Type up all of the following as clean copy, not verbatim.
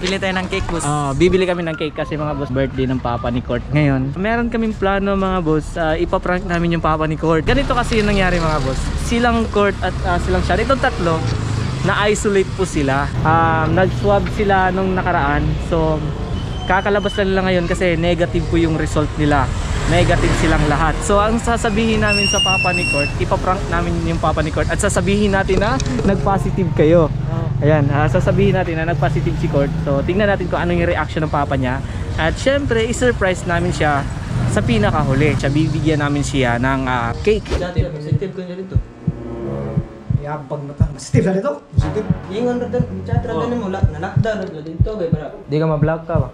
Bili tayo ng cake, boss. Bibili kami ng cake kasi, mga boss, birthday ng papa ni Court ngayon. Meron kaming plano, mga boss, ipaprank namin yung papa ni Court. Ganito kasi yung nangyari, mga boss. Silang Court at silang Sean, itong tatlo, na-isolate po sila. Nag-swab sila nung nakaraan. So, kakalabas na nila ngayon kasi negative po yung result nila. Negative silang lahat. So, ang sasabihin namin sa papa ni Court, ipaprank namin yung papa ni Court at sasabihin natin na nag-positive kayo. Ayan, sasabihin natin na nag-positive si Court. So, tingnan natin kung anong yung reaction ng papa niya. At syempre, i-surprise namin siya sa pinakahuli. Siya, bibigyan namin siya ng cake. Positive ko dito. Yabag na ta. Positive na dito. Positive. Ingon ra dan, chat ra dan mo na lockdown ra dito kay para. Di ka ma-vlog ka ba?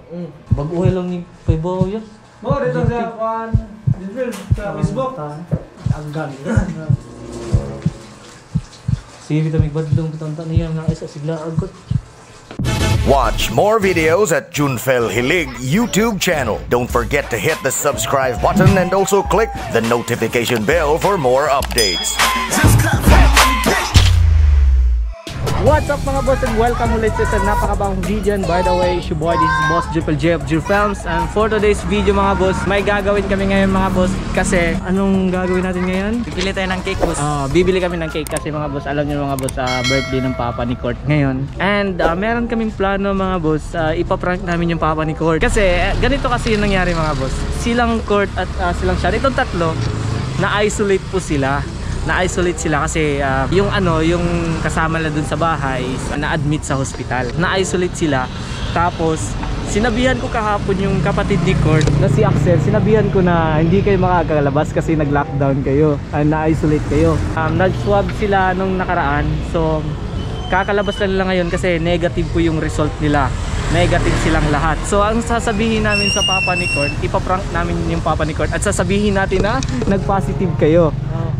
Baguhin lang ni Paybaw yun. Mo dito sa kwan. Dito sa Facebook. Ang galing. Sige, vitamin badlong tanta niya nga isa sigla agad. Watch more videos at Junfel Hilig YouTube channel. Don't forget to hit the subscribe button and also click the notification bell for more updates. What's up, mga boss, and welcome ulit sa isang napakabang video. And by the way, it's your boy, this is Boss Triple J of J Films. And for today's video, mga boss, may gagawin kami ngayon, mga boss. Kasi anong gagawin natin ngayon? Bibili tayo ng cake, boss. Bibili kami ng cake kasi, mga boss, alam niyo, mga boss, birthday ng papa ni Court ngayon. And meron kaming plano, mga boss, ipaprank namin yung papa ni Court. Kasi ganito kasi yung nangyari, mga boss. Silang Court at silang Sean, itong tatlo, na-isolate po sila. Na-isolate sila kasi yung ano, yung kasama na dun sa bahay, na-admit sa hospital. Na-isolate sila. Tapos sinabihan ko kahapon yung kapatid ni Court na si Axel, sinabihan ko na hindi kayo makakalabas kasi nag-lockdown kayo, na-isolate kayo. Nag-swab sila nung nakaraan. So kakalabas na nila ngayon kasi negative po yung result nila. Negative silang lahat. So ang sasabihin namin sa papa ni Court, ipaprank namin yung papa ni Court at sasabihin natin na nag-positive kayo.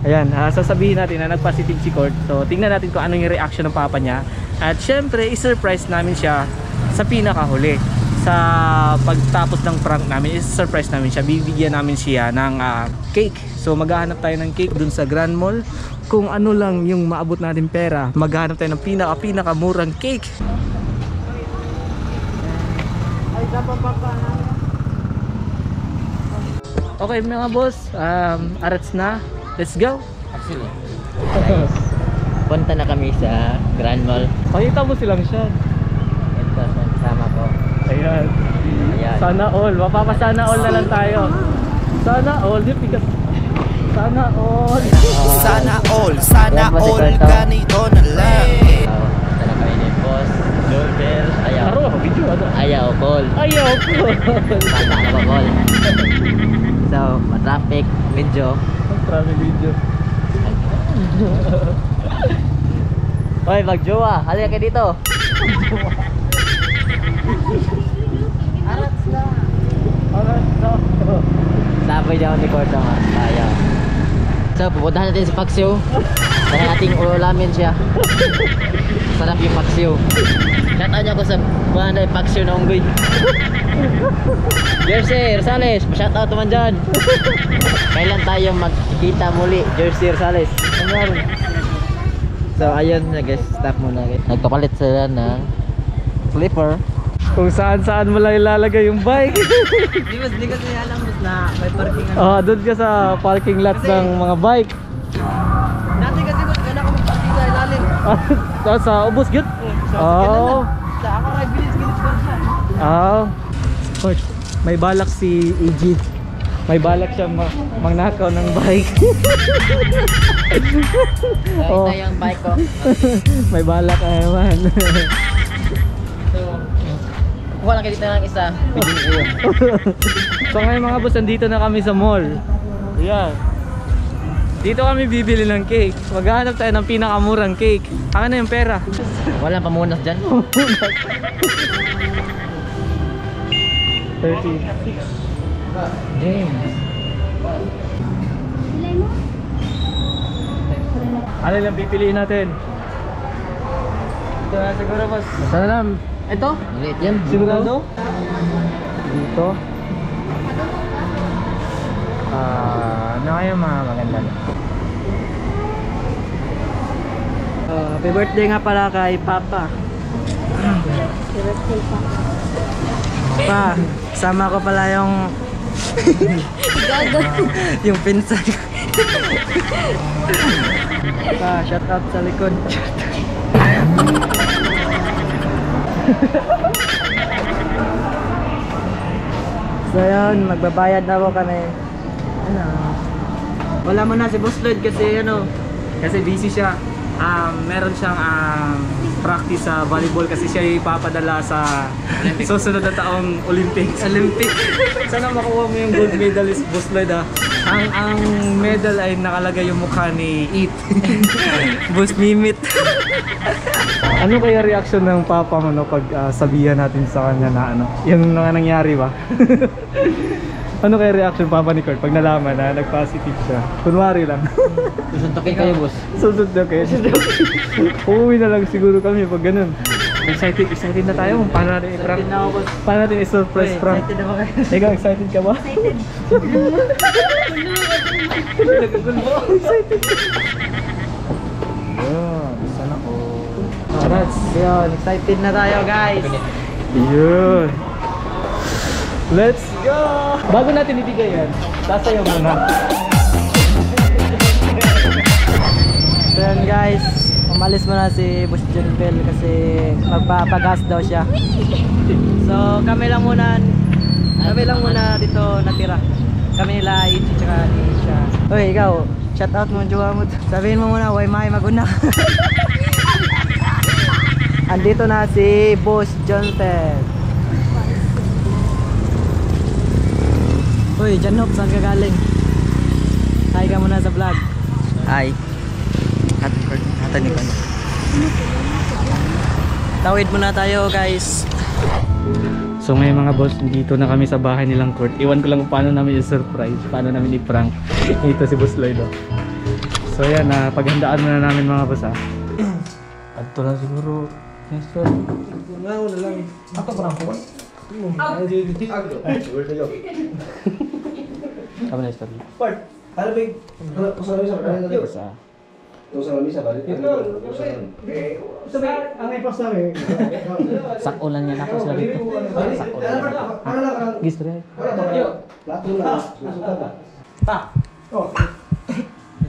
Ayan, sasabihin natin na nag-positive si Court. So tingnan natin kung anong yung reaction ng papa niya. At syempre, i-surprise namin siya sa pinakahuli. Sa pagtapos ng prank namin, i-surprise namin siya. Bibigyan namin siya ng cake. So maghahanap tayo ng cake dun sa Grand Mall. Kung ano lang yung maabot natin pera, maghahanap tayo ng pinaka-pinakamurang cake. Okay mga boss, arats na. Let's go. Actually, guys, punta na kami sa Grand Mall. Pakita mo silang siya. Ito, kasama ko. Ayan. Ayan. Sana all. Mapapasana all na lang tayo. Sana all. Di pikas. Sana all. Sana all, sana Ayan po si all, Carl. ganito na lang. So, punta na kami ni Boss Lurber. Ayaw. Aro ako video ano. Ayaw, call. Ayaw ko. Bata ka ba, call? So, matraffic, medyo. Traffic video. Hoy, magjowa. Halika kayo dito. Arats na. Sabay daw ni Corto nga. Ayaw. So, pupuntahan natin si Paksiw. Kaya nating ulamin siya. Sarap yung paksiw. Shoutout niya ako sa buwan na paksiw na unggoy. Jersey Rosales, pa-shoutout naman dyan. Kailan tayo magkikita muli, Jersey Rosales? So, ayun na guys, stop muna guys. Nagpapalit sila ng flipper. Kung saan saan mo lang ilalagay yung bike. Di boss, di kasi alam, boss, na may parking. Oh, doon ka sa parking lot ng mga bike. Dati kasi, boss, gana ko mag-parking sa ilalim. Tapos sa ubos gyud. Oh. Oh. Sa ako ra bilis bilis ko siya. Ah. Coach, may balak si EG. May balak siya mangnakaw ng bike. So, Oh. ito yung bike ko. May balak ay man. So, kuha lang kayo dito ng isa. Pwede niyo yun. So ngayon, mga boss, nandito na kami sa mall. Ayan. Dito kami bibili ng cake. Maghahanap tayo ng pinakamurang cake. Akin na yung pera. Walang pamunas dyan. 36. Damn. Ano lang pipiliin natin? Ito na siguro, boss. Sana lang. Ito? Maliit yan. Sigurado? Dito. Ano kayo mga maganda? Happy birthday nga pala kay Papa. Pa, sama ko pala yung yung pinsan ko. Pa, shout out sa likod. So yun, magbabayad na po kami. Ano? Wala mo na si Boss Lloyd kasi ano, Kasi busy siya. Meron siyang practice sa volleyball kasi siya ipapadala sa susunod na taong Olympics. Olympic. Sana makuha mo yung gold medalist, Boss Lloyd, ah. Ang medal ay nakalagay yung mukha ni Eat. Boss Mimit. Ano kaya reaction ng papa mo no pag sabihan natin sa kanya na ano, yung mga nangyari ba? Ano kaya reaction papa ni Kurt pag nalaman na nag-positive siya? Kunwari lang. Susuntokin kayo, boss. Susunod na kayo. Uuwi na lang siguro kami pag ganun. Excited, excited na tayo kung paano natin i-prank. Excited na ako, boss. Paano natin i-surprise Uy, prank. excited na ba kayo? Ikaw, excited ka ba? Excited. Excited. Yeah, sana ko. Congrats. Yun, excited na tayo guys. Yun. Let's go! Bago natin ibigay yan, sasayaw muna. So yun guys, umalis muna si Boss John Bell kasi magpapagas daw siya. So kami lang muna dito natira. Kami nila Ichi tsaka ni Isha. Uy, ikaw, shout out mo ang jowa mo. Sabihin mo muna, why may maguna. Andito na si Boss John Bell. Uy, Janop, saan ka galing? Hi ka muna sa vlog. Hi. Hatan ni Kwan. Tawid muna tayo guys. So ngayon mga boss, dito na kami sa bahay nilang Kurt. Iwan ko lang kung paano namin i-surprise, paano namin i-prank. Ito si Boss Lloyd, oh. So yan, paghandaan muna namin mga boss, ah. Adto lang siguro. Nestor. Ato parang po. Kami Nestor. Part. Ano ba? Boss, ah. Ang ipas namin. Sakulan niya na ako sila dito. Sakulan. Gisto rin. Pa. Oh.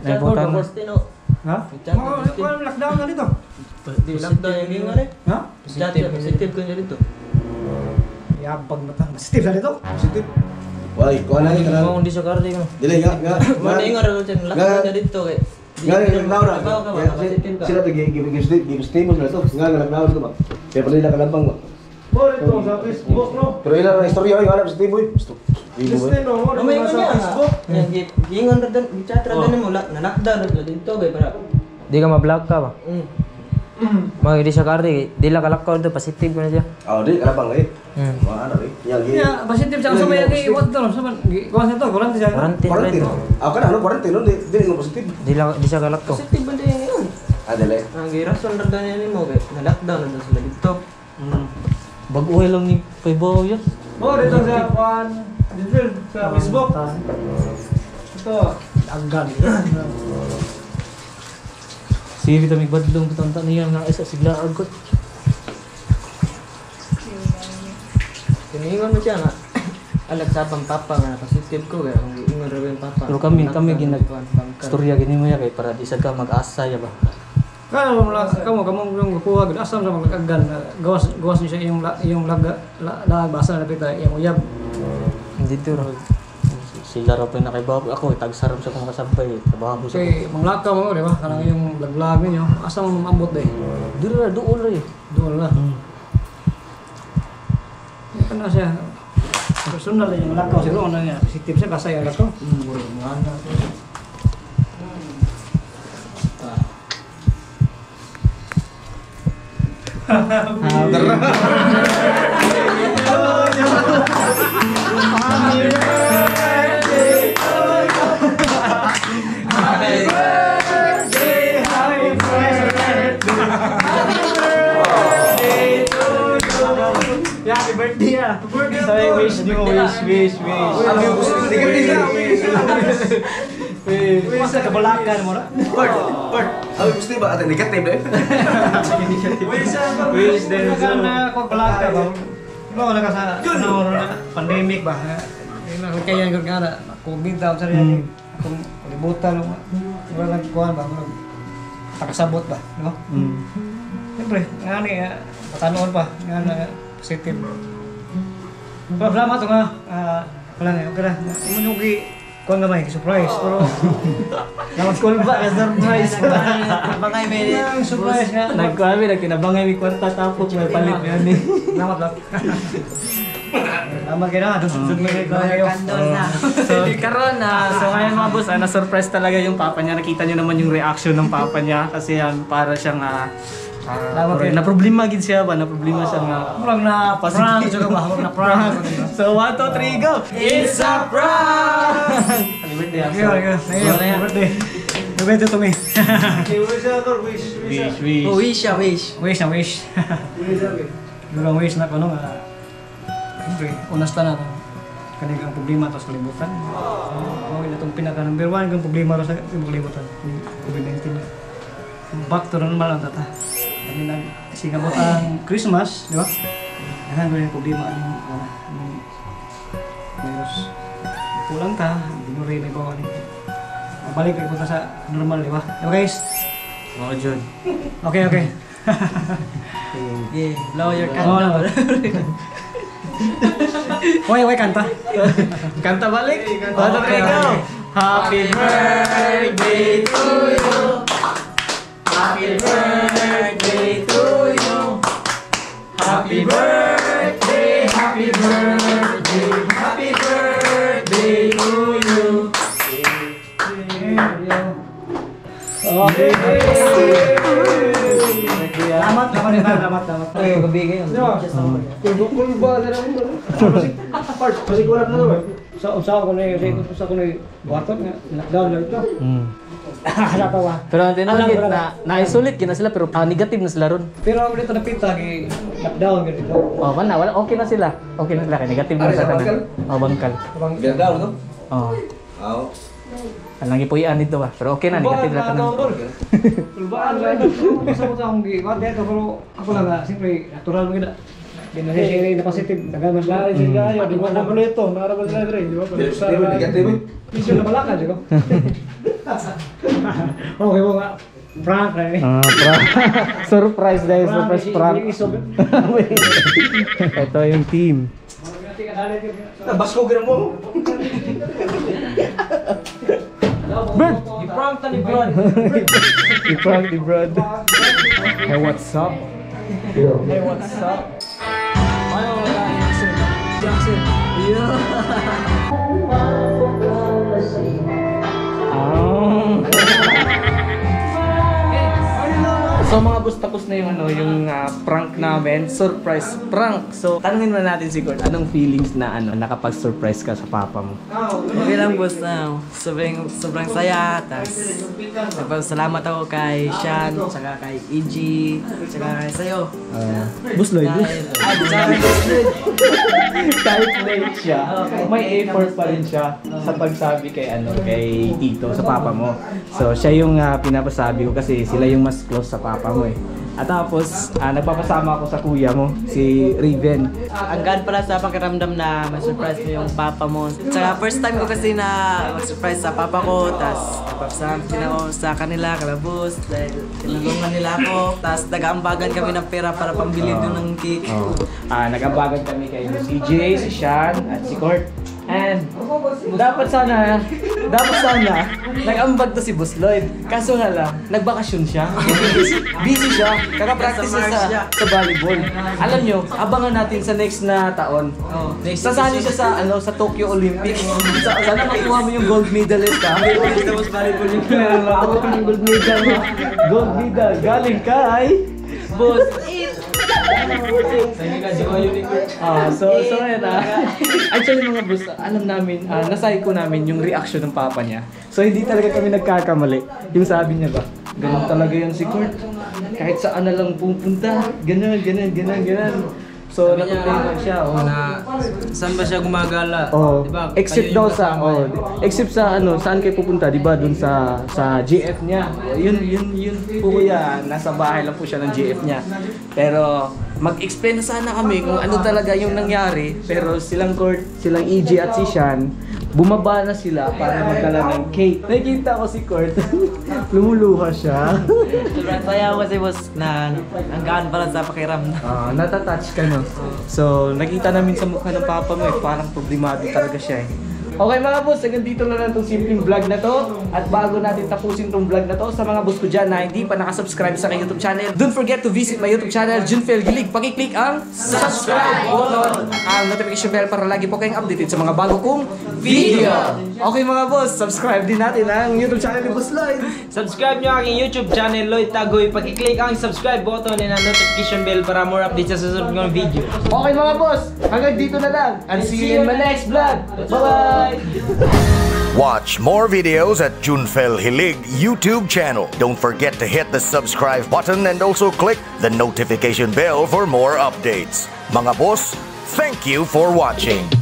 Ay, butan na. Ha? Mga lockdown na dito. Lockdown yung ingon eh. Ha? Positive ko dito. Yabag mata. Positive na dito. Positive. Wai, kuha na ni Mo hindi sa kardi ko. Dili nga nga. Mo na ingon ra dyan, lockdown na dito kay. Nga lockdown na. Trabaho ka ba? Positive ka. Sila to give give mo sila to. Nga lockdown to ba. Kaya pala nila kalabang ba. Oh, dito sa Facebook no. Pero ila na istorya ay wala positive boy. Listen no, mo Mo dito ingon sa niya. Facebook. Yan giingon ra dyan, chat ra dyan mo na lockdown ra dito kay para. Di ka ma-vlog ka ba? Mga hindi siya kardi, di lang kalakaw dito, positive ko na siya. Oh, di kalabang eh. Mga ano eh. Yang gi. Ya, positive siya sa may gi what to, sa man kuha sa to, quarantine siya. Quarantine Quarantine. rin. Ah, kana ano quarantine no, di di nga positive. Di lang, di siya kalakaw. Positive ba din yun? Ah, dili. Ang girason ra dyan nimo kay na lockdown na sila dito. Bago lang ni Paybaw yun. Oh, dito sa kuan dito sa Facebook. Ito, aggan. Sige, vitamin badlong kitang niya nga isa sigla agot. Kiniingon mo siya nga. Alag sa pang papa nga positive ko kay ang giingon ra yung papa. Pero kami ginag istorya gini mo ya kay para di sad ka mag-asa ya ba. Kaya mo lang kamo kamo yung kuha gud asam sa mga aggan gawas gawas niya siya iyong laga la basa na pita iyong uyab. Dito ra. Sila ra pa nakaibaw ako tagsaram sa kong kasabay trabaho sa. Kay manglakaw mo di ba? Kanang iyong vlog-vlog ninyo asa mo maambot day. Dili ra duol ra eh. Doon na. Ito na siya. Personal yung lakaw siguro ano niya. Positive siya kasi yung lakaw. Happy birthday ah. Sabi wish niyo, wish, wish, wish. Sa kabalakan mo na. Bert, Bert. Sabi gusto ba ate negative eh. Wish then so. Na ko balaka ba. Di ba wala ka sa ano pandemic ba? Kaya ko nga na COVID daw sa rin. Kung libutan wala nang kuan ba, takasabot ba, di ba? Siyempre, nga ni patanoon pa, nga na positive. Pero salamat nga, wala na, okay na. Imo nyo kuan gamay, surprise, pero Naman ba ka surprise. Bangay may ang surprise nga. Nagkuami, nagkinabangay mi kwarta tapok may palit mi ani. Salamat lang. Salamat kayo na. Blow your candle na. So karon na, so ngayon mga boss, na-surprise talaga yung papa niya. Nakita niyo naman yung reaction ng papa niya kasi yan para siyang na problema gid siya ba, na problema siya nga. Murag na prank juga ba, murag na prank. So 1 2 3 go. It's a prank. Happy birthday. Thank you, thank you. Happy birthday. Happy birthday to me. Wish, wish. Oh, wish siya, wish. Wish na wish. Durang wish na ko no nga. Siyempre, unas ta na kaning ang problema to sa kalibutan. Mao na itong pinaka number 1 kang problema ra sa kalibutan, COVID-19. Back to normal ang tata. Kami nag singabot ang Christmas, di ba? Daghan ko yung problema ang virus. Kulang ta, binuri na ko ni. Mabalik ko ta sa normal, di ba? Di ba guys? Oo, Jun. Okay, okay. Yeah, blow your candle. Oy, oy, kanta. Kanta balik. 1 2 3 go. Happy birthday to you. Happy birthday to you. Happy birthday, happy birthday, happy birthday to you. Okay. Salamat, salamat, salamat, salamat. Ay, gabi kayo. Kulba na lang mo. Pasiguran na to. Sa ko na sa ko na buhaton nga lockdown lang ito. Natawa. Pero ang tinawag na na-isolate na sila pero negative na sila ron. Pero ang dito napita gi lockdown gyud dito. Oh, wala, wala okay na sila. Okay na sila kay negative na sa tanan. Oh, bangkal. Lockdown to. Oh. Oo. Ang gipuy-an dito ba? Pero okay na, negative na tanan. Kulbaan lang. Sa ko sa akong gi dito pero ako lang siyempre natural mo gid. Dinasiri na positive dagan man sila. Di ba ito, naaraban sila dire, di ba? Negative. Medyo nabalaka jud ko. Okay mo nga prank ra ni. Ah, prank. Surprise dahil surprise prank. Ito yung team. Basko gira mo. Bird! I-prank ta ni Brad. I-prank ni Brad. Hey, what's up? Hey, what's up? Ano wala Jackson? Jackson. Yeah. Oh. So mga boss, tapos na yung ano, yung prank namin, surprise prank. So tanungin muna natin si Kurt, anong feelings na ano, nakapag-surprise ka sa papa mo? Okay lang boss na. Sobrang sobrang saya. Tas nagpasalamat ako kay Sean, tsaka kay EG, tsaka kay sayo. Boss Lloyd. Ay, sorry, Boss Lloyd. Kahit late siya, may effort pa rin siya sa pagsabi kay ano, kay Tito, sa papa mo. So siya yung pinapasabi ko kasi sila yung mas close sa papa mo eh. At tapos, nagpapasama ako sa kuya mo, si Raven. Ang gaan pala sa pakiramdam na ma-surprise mo yung papa mo. Tsaka first time ko kasi na mag-surprise sa papa ko, tas napapasalamat din ako sa kanila, kalabos, dahil tinulungan nila ako. Tas nag-aambagan kami ng pera para pambili dun ng cake. Oh. Nag-ambagan kami kay CJ, si Sean, at si Kurt. And dapat sana nag-ambag to si Boss Lloyd. Kaso nga lang, nagbakasyon siya. Busy siya. Kaka-practice siya sa volleyball. Alam nyo, abangan natin sa next na taon. Oh, next Sasali siya sa ano, sa Tokyo Olympics. Sana makuha mo yung gold medalist ha. Tapos volleyball yung Makuha mo yung gold medal mo. Gold medal galing kay Boss. So ayan Actually mga boss, alam namin, nasay ko namin yung reaction ng papa niya. So hindi talaga kami nagkakamali. Yung sabi niya ba, ganun talaga yan si Kurt. Kahit saan na lang pupunta, ganun, ganun, ganun, ganun. So, naproblema siya. Oh. Na, saan ba siya gumagala? Oh, Diba, except kayo yung daw sa kasama oh, niya. except sa ano, saan kayo pupunta, 'di ba? Doon sa GF niya. Yun po, kuya, nasa bahay lang po siya ng GF niya. Pero mag-explain na sana kami kung ano talaga yung nangyari, pero silang Court, silang EJ at si Sean, bumaba na sila para magdala ng cake. Nakikita ko si Court, lumuluha siya. Sobrang saya ko kasi, boss, na ano, ang gaan pala sa pakiramdam. Ah, natatouch ka, no? So, nakita namin sa mukha ng papa mo eh, parang problemado talaga siya eh. Okay mga boss, hanggang dito na lang itong simpleng vlog na to. At bago natin tapusin itong vlog na to, sa mga boss ko dyan na hindi pa nakasubscribe sa aking YouTube channel, don't forget to visit my YouTube channel, Junfel Gilig. Pakiclick ang subscribe button at ang notification bell para lagi po kayong updated sa mga bago kong video. Okay mga boss, subscribe din natin ang YouTube channel ni Boss Lloyd. Subscribe nyo aking YouTube channel, Lloyd Tagoy. Pakiclick ang subscribe button and ang notification bell para more updates sa susunod kong video. Okay mga boss, hanggang dito na lang. And see you in my next vlog. Bye-bye! Watch more videos at Junfel Hilig YouTube channel. Don't forget to hit the subscribe button and also click the notification bell for more updates. Mga boss, thank you for watching.